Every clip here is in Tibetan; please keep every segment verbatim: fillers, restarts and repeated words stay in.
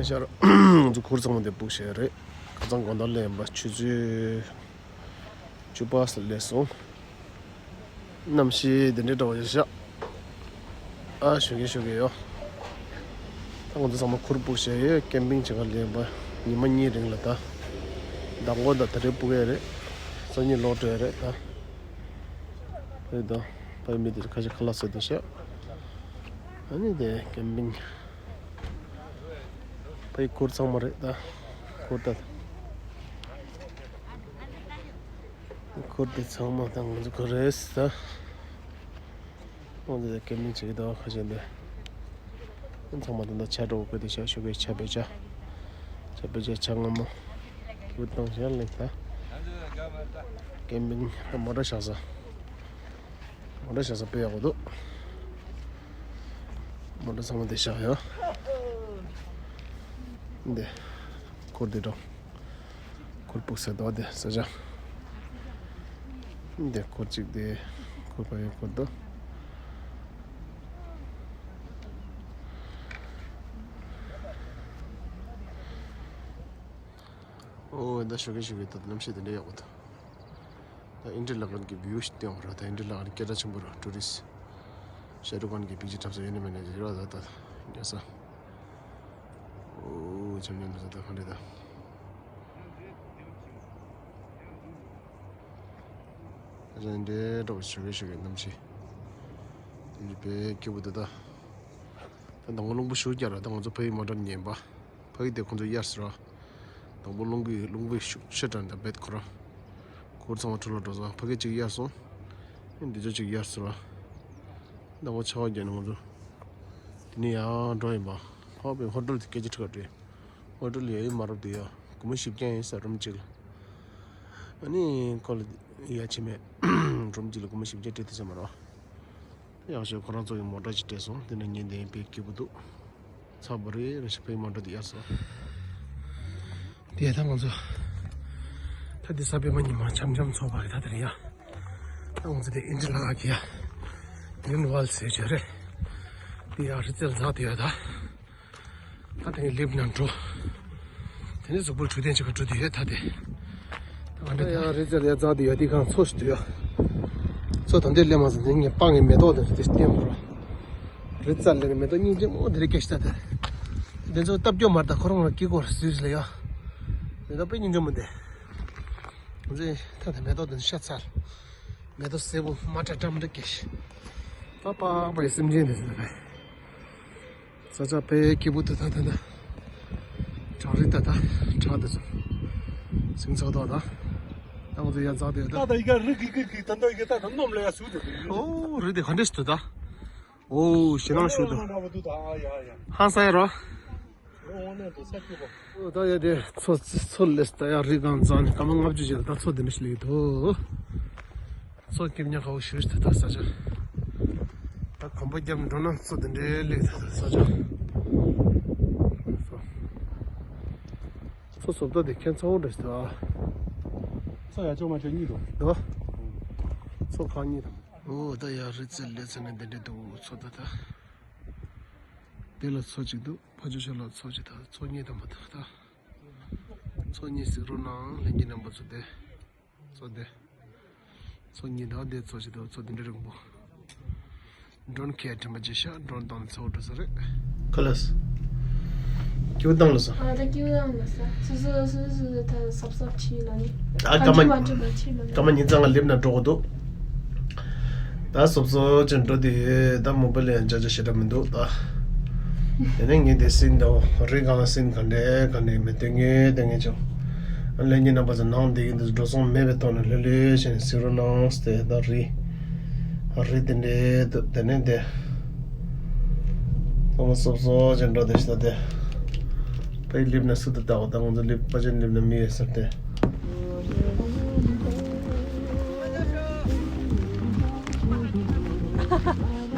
ཤར། ང་ཚོ་གུར་ཚང་མ་དེ་བུག་བྱས་རེད། ཁ་སང་དགོང་དག་སླེབས་པ་ཆུ་ཚོད་བཅུ་པ་ལ་སླེབས་སོང་། གནམ་གཤིས་དེ་འདྲའི་འདྲ་བ་ཞིག་ཤག་ཨ་ཞོགས་ཀས་ཞོགས་ཀས་ཡོ། ད་ང་ཚོ་ཚང་མ་གུར་བུག་བྱས་ཡོད། ཀེམ་པིང་བྱེད་ག་སླེབས་པ་ཉི་མ་གཉིས་རིང་ལ། ད་ཟླ་འགོ་ད་ད་རེས་བུག་ཡས་རེད། སང་ཉིན་ལོག་འགྲོ་ཡས་རེད་ད། ཕ་ཡི་ད་ཕ་ཡི་མི་དེ་ཁ་ཤས་ཁ་ལག་བཟས་འདུག་ཤག་ཨ་ནི་དེ་ཀེམ་པིང་ཕ་ཡི་གུར་ཚང་མ་རེད་ད། གུར་ད་གུར་དེ་ཚང་མ་ད་ང་ཚོ་གུར་རེད་ད། ང་ཚོ་ཀེམ་པིང་བྱེད་ཀྱི་འདུག་ཁ་ཤས་འདི་ཚང་མ་ད་ལྟ་ཇ་འདྲ་བོ་དགོས་འདུག་ཤག་ཞོགས་ཀས་ཇ་བེད་ཇ། ཇ་བེད་ཇ་ཇ་མངར་མོ་བུད་བཏང་ཤག་ལེགས་ད། ཀེམ་པིང་མོ་ཊ་བཞག་ས། མོ་ཊ་བཞག་ས་དཔེ་ཡག་པོ་འདུག་མོ་ཊ་ཚང་མ་འདི་བཞག་ཡོད། འདི་གུར་འདི་འགྲོ། གུར་བུག་བྱས་འདུག་དེ་ས་ཆ། འདི་གུར་གཅིག་དེ་གུར་ཕ་ཡི་གུར་འདུག་ཨོ་ད་ཞོགས་ཀས་ཞོགས་ཀས་ད་གནམ་གཤིས་དེ་འདྲ་ཡག་པོ་འདུག་ད་ཨིན་ཌི་ལ་ཁན་གྱི་བིའུ་ཞིག་སྟོན་རོགས། ད་ཨིན་ཌི་ལ་ཁན་སྐད་གྲགས་ཆེན་པོ་རེད། ཊུ་རི་སི་ཊི་ཤ་རུག་ཁན་གྱི་པིག་ཅར་འཁྲབ་ས་ཡོད་ནི་མེད་ནི་རེད་རོགས། ད་ད་ཉལ་ས། ཨོ་འཇམ་འཇམ་འདུག་ད་ག་འདྲ་ད། ད་ཅང་འདྲེ་འགྲོ་ཞོགས་ཀས་ཞོགས་ཀས་གནམ་གཤིས་དེ་འདྲ་དཔེ་སྐྱིད་པོ་འདུག་ད། ད་དང་པོ་རླུང་བུ་ཤུགས་རྒྱག་ར། ད་ང་ཚོ་ཕ་ཡི་མོ་ཊ་ཉན་པ། ཕ་གི་དེ་ཁོང་ཚོ་གཡར་སོང་ར། དང་པོ་རླུང་གི་རླུང་བུ་ཤུགས་ཆེ་དྲགས་འདྲ་བེད་ཁོ་ར། གུར་ཚང་མ་འཁྲུག་ལ་འགྲོ་སོང་། ཕ་གི་གཅིག་གཡར་སོང་། ཨེ་འདི་ཚོ་གཅིག་གཡར་སོང་ར། དང་པོ་ཆར་པ་བརྒྱབ་ནས་ང་ཚོ་དེ་ནས་ཡར་འགྲོ་ཡིན་པ། ཧོ་བའི་ཧོ་ཊེལ་དེ་སྐད་ཆ་ཁ་བྲལ། ཧོ་ཊེལ་ཡོད་ཡོད་མ་རབས་དེ་ཡ་སྒོར་མོ་བཞི་བརྒྱ་ཡིན་ས་རུམ་གཅིག་ལ། ཨ་ནི་ཁོ་ལ་ཡ་ཕྱི་མས་རུམ་གཅིག་ལ་སྒོར་མོ་བཞི་བརྒྱ་སྤྲད་དེ་ས་མ་རོ། ཡག་ཤོས་ཁོ་རང་ཚོ་གི་མོ་ཊ་ཅིག་སྤྲད་སོང་། དེ་ནས་ཉིན་དེ་དཔེ་སྐྱིད་པོ་འདུག་ཚ་པོ་རེད་རེ་ཞིག་ཕ་གི་མོ་ཊ་དེ་གཡར་སོང་། དེ་ད་ང་ཚོ་ད་དེ་གཟའ་སྤེན་པ་ཉི་མ་འཆམ་འཆམ་ཚོགས་པ་རེད། ད་དེ་རེད་ཡ། ད་ང་ཚོ་དེ་ཨིན་ཌི་ལ་ཁན་གྱི་ཡ་གི་རིན་ཝལ་ཟེར་བྱས་རེད། དེ་ཡ་རི་རྩེར་འཛེགས་དེ་ཡོད་ད། ད་དེ་ལིབ་ནང་འགྲོ། དེ་ནས་གཟུགས་པོ་འཕྲོད་བསྟེན་བྱེད་ག་འགྲོ་དུས་ཡོད་ད་དེ། ད་ག་འདྲ་ཡང་རི་རྩེ་ལ་ཡ་འཛེགས་དུས་ཡོད་དེ་གང་མཚོ་ཞིག་འདུག་ཡ། མཚོ་ད་འདི་སླེབས་མ་སོང་དེ་ངས་སྤང་གི་མེ་ཏོག་དེ་དེ་བསྟན་པ་རོ། རི་རྩེ་ལ་ནི་མེ་ཏོག་སྙིང་རྗེ་མོ་དེ་རེ་སྐྱེས་ཤི་ད་དེ། དེ་ཚོ་ལྟ་སྐྱོ་མར་ད་ཁོ་རང་ལ་སྐྱེ་སྐོར་སུས་ལ་ཡ། མེ་ཏོག་དཔེ་སྙིང་རྗེ་མོ་དེ། ང་ཚོས་ད་དེ་མེ་ཏོག་དེ་ཤ་ཚར། མེ་ཏོག་སེར་པོ་མ་འདྲ་འདྲ་མི་འདྲ་སྐྱེས་ཤི། པ་པ་པ་ཡི་སེམས་ཅན་དེ་ཚོ་དེ། ས་ཆ་དཔེ་སྐྱིད་པོ་འདུག་ད་ད་ད། བྲག་རི་ད་ད་བྲག་དེ་ཚོ། ཟིང་ཚག་ཏོག་ད། ད་ང་ཚོ་ཡར་འཛེགས་དེ་ད། ད་ད་ཡི་ག་རི་གི་གི་གི་ད་ད་ཡི་ག་ད་ད་སྣུམ་ལ་ཡ་སུ་དེ། ཨོ་རི་དེ་ག་འདྲ་ཞིག་འདུག་ད། ཨོ་ཞེ་སྣང་ཞིག་འདུག་འདྲ་བོ་འདུག་ད། ཨ་ཡ་ཡ། ཧང་སང་ཡ་རོ། ཨོ་ནས་འདུག་ས་སྐྱིད་པོ། ཨོ་ད་ཡ་དེ་མཚོ་མཚོ་སླེབས་ད་ཡ། རི་སྒང་འཛེགས་ནས་སྐར་མ་ལྔ་བཅུ་ཅིག་ལ་ད་མཚོ་དེ་འདྲ་ཞིག་སླེབས་འདུག་མཚོ་སྐྱིད་ཉག་ཁ་བོ་ཞེ་ཞིག་ད་ད་ས་ཆ། ད་གོམ་པ་བརྒྱབ་འགྲོ་ན་མཚོ་དེ་འདྲའི་སླེབས་ད་ད་ས་ཆ། མཚོ་བཟོ་ལྟ་དེ་ཁྱད་མཚར་པོ་འདྲ་ཞིག་འདུག་ཨ། མཚོ་ཡ་ཅོ་མ་ཅོ་གཉིས་འདུག་འདུག་མཚོ་ཁག་གཉིས་དང་། ཨོ་ད་ཡ་རི་རྩེ་སླེབས་ཚར་ནས་འདི་འདྲ་འདུག་མཚོ་ད་ད། དེ་ལ་མཚོ་གཅིག་འདུག་ཕ་ཇོ་ཤོད་ལ་མཚོ་གཅིག་ད་མཚོ་གཉིས་དང་པོ་ད་ད། མཚོ་གཉིས་གཟིགས་རོགས་གནང་། ལྷན་རྒྱས་རྣམ་པ་ཚོ་དེ། མཚོ་དེ། མཚོ་གཉིས་དང་དེ་མཚོ་གཅིག་ད་མཚོ་དེ་འདྲ་རིང་པོ། ཌོན་ཁེ་དྲན་པ་བརྗེད་ཤག་ཌོན་བཏང་ནས་ཚ་བོ་འགྲོ་ས་རེད། ཁ་ལགས། ཀྱི་བུ་བཏང་ལ་ས། ཨ་ད་ཀྱི་བུ་བཏང་ལ་ས། སོ་སོ་སོ་སོ་ད་སོབ་སོབ་ཆི་ལ་ནི། ཨ་སྐར་མ་མ་འགྲོ་མ་ཆི་ལ་ནི། སྐར་མ་ཉིན་ཚང་ལ་སླེབས་ན་འགྲོ་གི་འདུག་ད་སོབ་སོབ་ཅན་འགྲོ་དུས་ད་མོ་བེལ་ལ་ཡང་འཇའ་འཇའ་ཞེ་དྲག་མི་འདུག་ད། དེ་ནས་ངས་དེ་སིན་དང་རི་སྒང་སིན་ག་འདྲས་ག་འདྲས་མི་སྟོན་ངེས་སྟོན་ངེས་བྱུང་། ལྷན་རྒྱས་རྣམ་པ་ཚོ་ནང་བསྡད་ཀྱི་འདུག་འགྲོ་སོང་མེད་པའི་ཐོག་ནས་ལྷོད་ལྷོད་བྱས་ནས་གཟིགས་རོགས་གནང་སྟེ། ད་རི། རི་དེ་འདྲའི་འདུག་དེ་ནས་དེ། ཐོག་མ་སོབ་སོབ་ཅིག་འགྲོ་དེ་ཤི་ད་དེ། ཕ་གི་སླེབས་ན་སུ་དང་ལྟ་བ་དང་། ང་ཚོ་སླེབས་ཕ་ཆེན་སླེབས་ན་མི་ཡོད་ཟེར་ཏེ།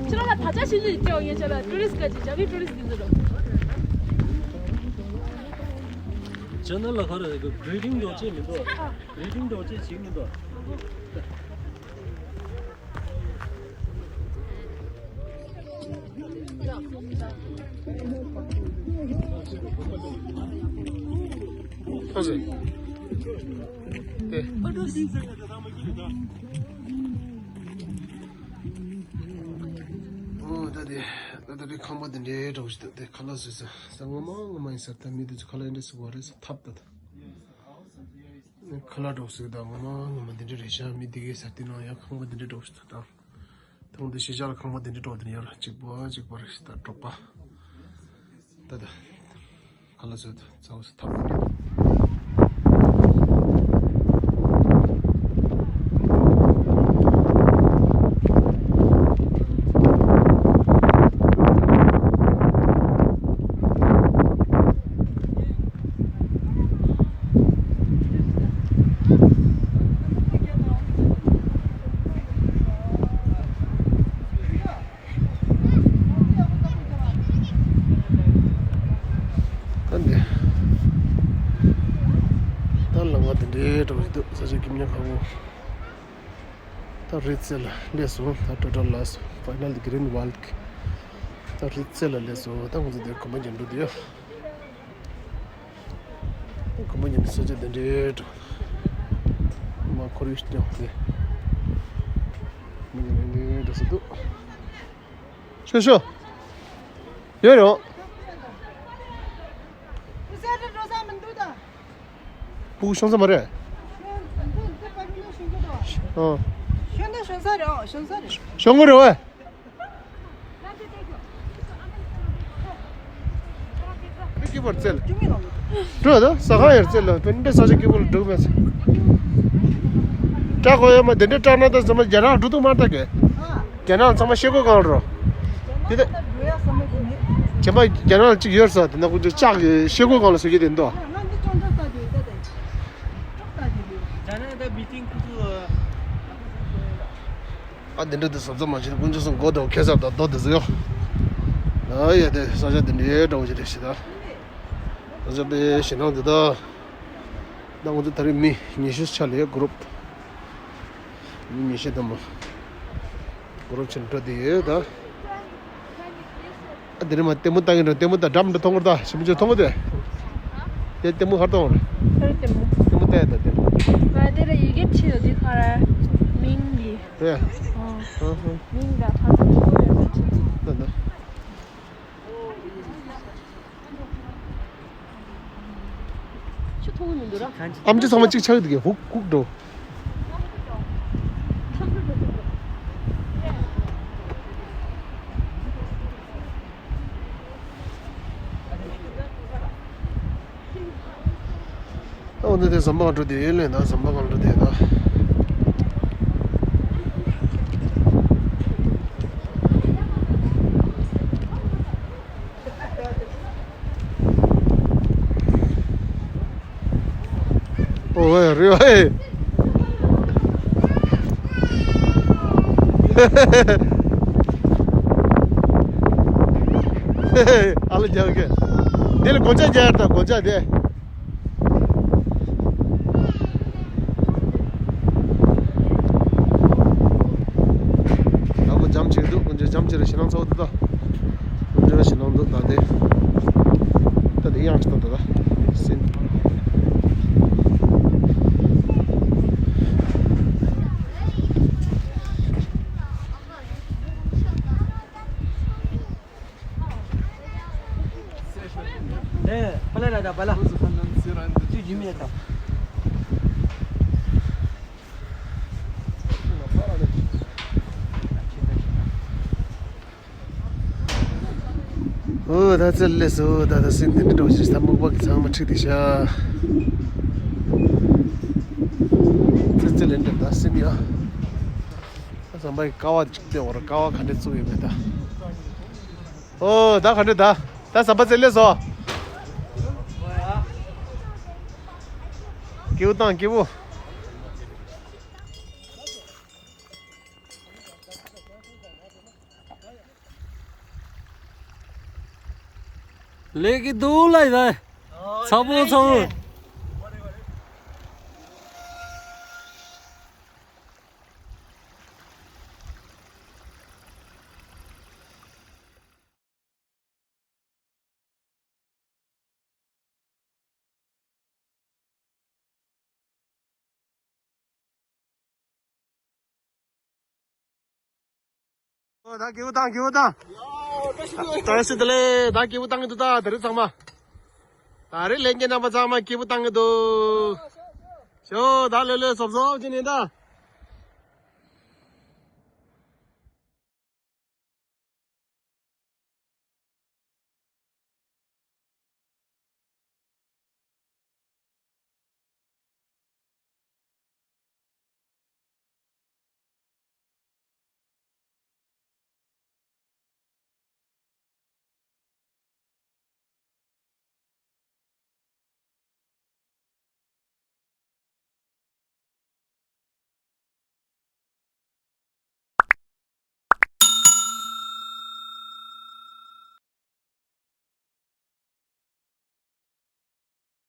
ཁྱེད་རང་ལ་ད་ཆ་ཤིན་ཏུ་ཡིན་ཅེས་ངས་ཁྱེད་ལ་ཊུ་རི་སི་ག་ཅིག་རྒྱ་མི་ཊུ་རི་སི་འདི་ཚོ་རོ། ཅེ་ནལ་ལ་ག་རེ་རེད། གི་རི་ཌིང་འདྲ་བོ་ཅིག་མི་འདུག་རི་ཌིང་འདྲ་བོ་ཅིག་བྱེད་ཀྱི་མི་འདུག་ཐོས་ཟེར། དེ། ཨོ་ད་དེ། ད་ད་དེ་ཁང་པ་དེ་འདྲའི་འདྲ་བོ་ཞིག་འདུག་དེ་ཁ་ལག་བཟོས་ས་ས་ངོ་མ་ངོ་མ་ཡིན་ས། ད་མི་དེ་ཚོ་ཁ་ལག་འདྲ་བཟོ་བ་རེད་ས། ཐབ་ད་ད། ཁ་ལག་འདྲ་བོ་བཟོས་ད་ངོ་མ་ངོ་མ་དེ་འདྲ་རེད་ཤག་མི་དེ་གའི་ས་དེ་ནང་ཡང་ཁང་པ་དེ་འདྲ་འདྲ་བོ་ཞིག་འདུག་ད། ཐང་དུ་ཤེས་བྱ་ལ་ཁང་པ་དེ་འདྲའི་གྲོགས་དེ་ཡོད་ལ་གཅིག་པ་གཅིག་པ་རེད་ད་གྲོགས་པ། ད་ད། ཁ་ལག་ཚོད་ཚ་བོ་ཐབ། ད་འདི། ད་ལམ་ཁ་དེ་འདྲའི་འགྲོ་གི་འདུག་ས་ཆ་སྐྱིད་ཉག་ཁ་བོ། ད་རི་རྩེ་ལ་སླེབས་སོང་། ད་ཊོ་ཊལ་ལ་སོང་། ཕའི་ནལ་གི་རིན་ཝལ་གི། ད་རི་རྩེ་ལ་སླེབས་སོང་། ད་ང་ཚོ་འདིར་གོམ་པ་རྒྱག་འགྲོ་འདུག་ཡ། ཁོ་མོ་ཉིད་ནས་ས་ཆ་དེ་འདྲའི་འགྲོ། མ་འཁོར་ཡུག་སྟེང་དེ། མི་ཉིད་ནས་འདྲ་ས་འདུག་ཤོ་ཤོ། ཡོད་རེད། སྤུ་གུ་ཤོང་ས་མ་རེད། ཨ། ཤོང་ས་རེད། ཨ། ཤོང་ས་རེད་བས། སྐྱིད་པོར་བཙལ། འགྲོ་ད་ཟ་ཁང་ཡར་བཙལ་ལ་དཔེ་འདྲ་ས་ཆ་སྐྱིད་པོ་ལ་འགྲོ་གི་མེད་ཟེར། སྐྲག་དགོས་ཡོད་མ་དེ་འདྲ་སྐྲག་ན་ད་ཚང་མ་རྒྱ་ནག་འགྲོ་འདུག་མ་ད་གི། རྒྱ་ནག་ཚང་མ་ཤེལ་སྒོ་གང་རོ། དེ་ད། ཁྱེད་མ་རྒྱ་ནག་ཅིག་ཡོད་ས་དེ་ན་ཀུན་ཅི་ལྕགས་ཀྱི་ཤེལ་སྒོ་གང་ལ་ཟེར་གྱི་དེ་འདུག་ཨ་འདི་འདྲ་འདི་བཟོ་བཟོ་མ་བྱེད་དཀོན་མཆོག་གསུམ་མགོ་དང་ཁེ་སར་དང་རྡོ་དེ་ཚོ་ཡོད། ཨ་ཡ་དེ་ས་ཆ་དེ་འདྲའི་འདྲ་བོ་ཞིག་རེད་ཤི་ད། ས་ཆ་དཔེ་ཞེད་སྣང་དེ་ད། ད་ང་ཚོ་ད་རེས་མི་ཉི་ཤུ་ཆ་ལས་གུ་རུབ། མི་ཉི་ཤུ་དང་མ། གུ་རུབ་ཆེན་འགྲོ་དེ་ཡོད་ད། ཨ་དེ་རིང་མ་ལྟད་མོ་ལྟ་གིན་འགྲོ། ལྟད་མོ་ལྟ་འགྲམ་འགྲོ་མཐོང་གི་རེད་ད། ཞིམ་པོ་ཅིག་མཐོང་གི་འདུག་དེ་ལྟད་མོ་ཧར་གཏོང་རེད། ཧར་ལྟད་མོ། ལྟད་མོ་ལྟ་ཡ་ད་ལྟད་མོ། ང་དེ་ལ་ཡི་གེ་ཁྲིད་ཡོད་དུས་ཁ་ར་མིང་གི། རེད། ཨོ། ཧ་ཧ། མིང་ལ་ཁ་ཚ་ཁྲིད་ཡོད་ད་ཁྲིད། ད་ད། ཆུ་མཐོང་གི་མི་འདུག་ར། ཨམ་ཆི་ཚང་མ་གཅིག་ཆགས་ཀྱི་འདུག་གས། ཧུག་ཧུག་འགྲོ། ཨོ་ནི་དེ་ཟམ་པ་གང་འགྲོ་དེ་ཡིན་ལེ་ན། ཟམ་པ་གང་འགྲོ་དེ་ན། ཨོ་ཝེ་རི་ཝེ། ཨ་ལ་རྒྱག་གི། འདི་ལ་སྒོ་ལྕགས་རྒྱག་ཡར་དང་སྒོ་ལྕགས་དེ། ཨ་ཁུ་འཇམ་བྱེད་འདུག་ཀུན་སྤྱོད་འཇམ་བྱེད་རེ་ཞེད་སྣང་ཚ་བོ་འདུག་ད། ཀུན་སྤྱོད་ཞེད་སྣང་འདུག་ད་དེ། ད་དེ་ཡང་ཅི་ཏོ་འདུག་ད། སིན། ཨེ། པ་ལ་ར་ད་པ་ལ། ཅི་ཇི་མི་ད། ཨོ་ད་ཚེ་ལས་སོ། ད་ད་སེམས་དེ་འདྲ་འགྲོ་ཞིག་ད་སྨུག་པ་གི་ཚང་མ་ཁྲིད་དེ་ཤ། ཚེ་ཚེ་ལས་འདྲ་ད་སེམས་ཡ། ད་ཟམ་པའི་ཀ་བ་ཅིག་བལྟས་འོ་ར། ཀ་བ་ག་འདྲ་བཙུགས་ཡོད་མེད་ད། ཨོ་ད་ག་འདྲ་ད། ད་ཟམ་པ་ཚེ་ལས་སོ། སྐྱིད་པོ་བཏང་སྐྱིད་པོ། ལས་ཀྱི་འདུག་ལ་ཡ། ཚ་པོ་ཚ་པོ། ད་སྐད་པོ་བཏང་སྐད་པོ་བཏང་། བཀྲ་ཤིས་བདེ་ལེགས། ད་སྐད་པོ་བཏང་གི་འདུག་ད་དེ་རིང་ཚང་མ། ད་རེས་ལྷན་རྒྱས་རྣམ་པ་ཚང་མ་སྐད་པོ་བཏང་གི་འདུག་ཤོག་ད་ལོས་ལོས་སོབ་སོབ་ཅིག་ནས་ད།